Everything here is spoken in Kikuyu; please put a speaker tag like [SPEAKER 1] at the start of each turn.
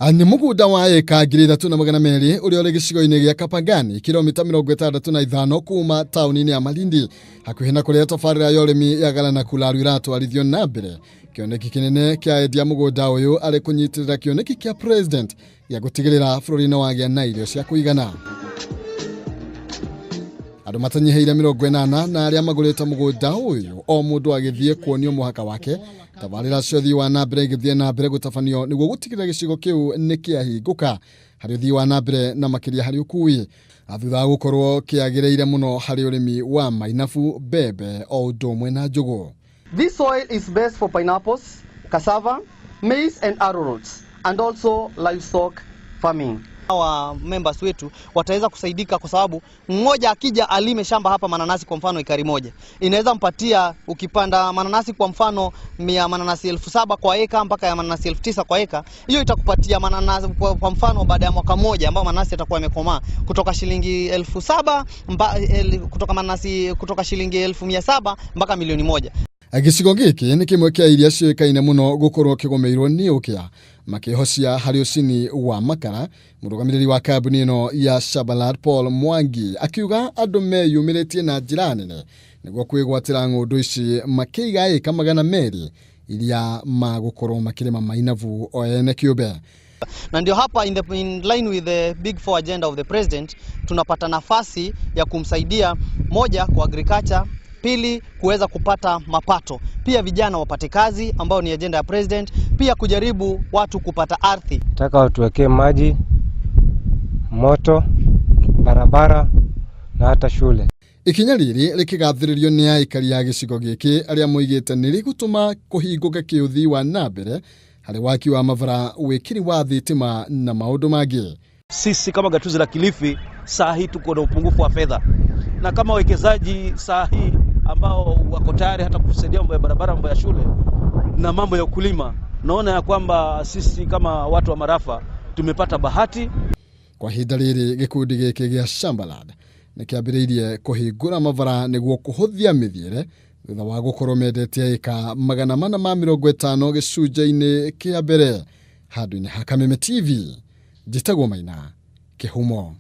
[SPEAKER 1] Nĩ mũgũnda wa ĩka 3,200 ũrĩa ũrĩ gĩcigo-inĩ gĩa Kapangani, kilomita 65 kuma taũni-inĩ ya Malindi, hakuhĩ na kũrĩa tabarĩra ya ũrĩmi ya Galana Kulalu iratwarithio na mbere. Kĩoneki kĩnene kĩa endia mũgũnda ũyũ arĩ kũnyitĩrĩra kĩoneki kĩa president gĩa gũtigĩrĩra bũrũri nĩ wagĩa na irio cia kũigana. Andũ matanyihĩire 80 na arĩa magũrĩte mũgũnda ũyũ, o mũndũ agĩthiĩ kuonio mũhaka wake. Tabarĩra cia ũthii wa na mbere igĩthiĩ na mbere gũtabanio nĩguo gũtigĩrĩra gĩcigo kĩu nĩ kĩahingũka harĩ ũthii wa na mbere na makĩria harĩ ũkui, thutha wa gũkorwo kĩagĩrĩire mũno harĩ ũrĩmi wa mainabu, mbembe o ũndũ ũmwe na njũgũ.
[SPEAKER 2] This soil is best for pineapples, cassava, maize and arrowroots and also livestock farming. Hawa members wetu wataweza kusaidika kwa sababu mmoja akija alime shamba hapa mananasi kwa mfano ekari moja inaweza mpatia, ukipanda mananasi kwa mfano mia mananasi 7,000 kwa eka mpaka ya mananasi 9,000 kwa eka, hiyo itakupatia mananasi kwa mfano baada ya mwaka mmoja ambao mananasi yatakuwa yamekomaa kutoka shilingi 7,000 kutoka mananasi kutoka shilingi 700,000 mpaka milioni 1.
[SPEAKER 1] Gĩcigo gĩkĩ nĩ kĩmwe kĩa iria ciũĩkaine mũno gũkorwo kĩgũmĩirwo nĩ ũkĩa, makĩhocia harĩ ũcini wa makara. Mũrũgamĩrĩri wa kambuni ĩno ya Shabalad, Paul Mwangi, akiuga andũ meyumĩrĩtie na njĩra nene nĩguo kwĩgwatĩra ng'ũndũ ici, makĩiga ĩka 200 iria magũkorwo makĩrĩma mainabu o ene kĩũmbe.
[SPEAKER 2] Na ndio hapa in line with the big four agenda of the president tunapata nafasi ya kumsaidia, moja, kwa agriculture, pili, kuweza kupata mapato, pia vijana wapate kazi ambao ni agenda ya president, pia kujaribu watu kupata ardhi.
[SPEAKER 3] Nataka watuwekee maji, moto, barabara na hata shule.
[SPEAKER 1] Ikinya rĩrĩ rĩkĩgathĩrĩrio nĩ aikari a gĩcigo gĩkĩ arĩa moigĩte nĩ rĩgũtũma kũhingũke kĩũthii wa na mbere harĩ waki wa mabara, wĩkĩri wa thitima na maũndũ mangĩ.
[SPEAKER 4] Sisi kama gatuzi la Kilifi saa hii tuko na upungufu wa fedha, na kama wawekezaji saa hii ambao wako tayari hata kusaidia mambo ya barabara, mambo ya shule na mambo ya ukulima, naona ya kwamba sisi kama watu wa Marafa tumepata bahati.
[SPEAKER 1] Kwa ihinda rĩrĩ, gĩkundi gĩkĩ gĩa Shambalad nĩ kĩambĩrĩirie kũhingũra mabara nĩguo kũhũthia mĩthiĩre thutha wa gũkorwo mendetie ĩka 450 gĩcunjĩ-inĩ kĩa mbere. Handũ-inĩ ha Kameme TV, njĩtagwo Maina Kĩhumo.